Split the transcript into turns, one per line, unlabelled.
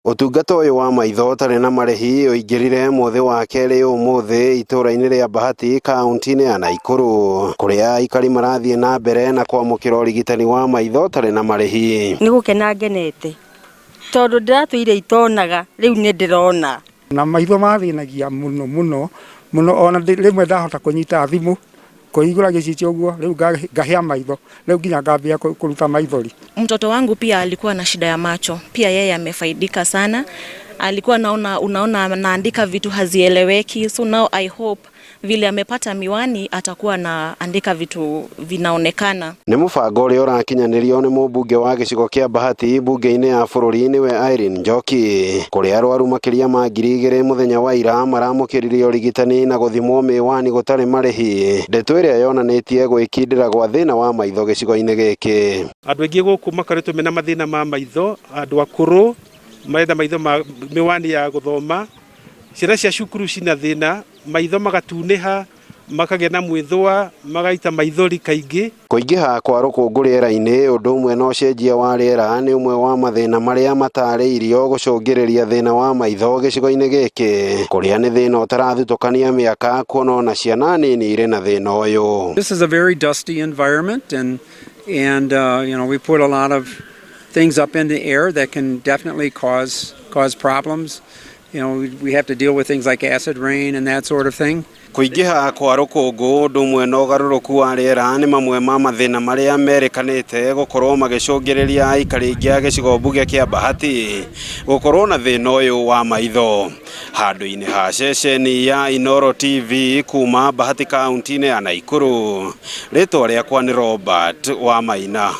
Ũtungata ũyũ wa maitho ũtarĩ na marĩhi ũingĩrire mũthĩ wa kerĩ ũmũthĩ itũũra-inĩ rĩa Bahati kaunti-inĩ ya Naikuru, kũrĩa aikari marathiĩ na mbere na kwamũkĩra ũrigitani wa maitho ũtarĩ na marĩhi.
Nĩ gũkena ngenete tondũ ndĩratũire itonaga, rĩu nĩ ndĩrona.
Na maitho mathĩnagia mũno mũno mũno, ona rĩmwe ndahota kũnyita thimũ, kũhingũra gĩcicio ũguo, rĩu ngahĩa maitho, rĩu nginya ngambia kũruta maithori.
Mtoto wangu pia alikuwa na shida ya macho, pia yeye amefaidika sana. Alikuwa naona, unaona anaandika vitu hazieleweki, so now I hope vile amepata miwani atakuwa anaandika vitu vinaonekana.
Nĩ mũbango ũrĩa ũrakinyanĩrio nĩ mũmbunge wa gĩcigo kĩa Bahati mbunge-inĩ ya bũrũri, nĩwe Irene Njoki, kũrĩa arwaru makĩria ma 2000 mũthenya wa ira maramũkĩrire ũrigitani na gũthimwo mĩwani gũtarĩ marĩhi, ndeto ĩrĩa yonanĩtie gwĩkindĩra gwa thĩna wa maitho gĩcigo-inĩ gĩkĩ.
Andũ aingĩ gũkũ makoretwo mena mathĩna ma maitho, andũ akũrũ marenda maitho ma mĩwani ya gũthoma, ciana cia cukuru cina thĩna, maitho magatunĩha, makagĩa na mwĩthũa, magaita maithori kaingĩ.
Kũingĩha kwa rũkũngũ rĩera-inĩ ũndũ ũmwe na ũcenjia wa rĩera nĩ ũmwe wa mathĩna marĩa matarĩirio gũcũngĩrĩria thĩna wa maitho gĩcigo-inĩ gĩkĩ, kũrĩa nĩ thĩna ũtarathutũkania mĩaka, kuona ona ciana nini irĩ na thĩna ũyũ.
This is a very dusty environment, and we put a lot of things up in the air that can definitely cause problems. We have to deal with things like acid rain and that sort of thing.
Kũingĩha kwa rũkũngũ ũndũ ũmwe na ũgarũrũku wa rĩera nĩ mamwe ma mathĩna marĩa merĩkanĩte gũkorwo magĩcũngĩrĩria aikari aingĩ a gĩcigo mbunge kĩa Bahati gũkorwo na thĩna ũyũ wa maitho. Handũ-inĩ ha ceceni ya Inooro TV kuma Bahati, kaunti-inĩ ya Naikuru, rĩtwa rĩakwa nĩ Robert Wamaina.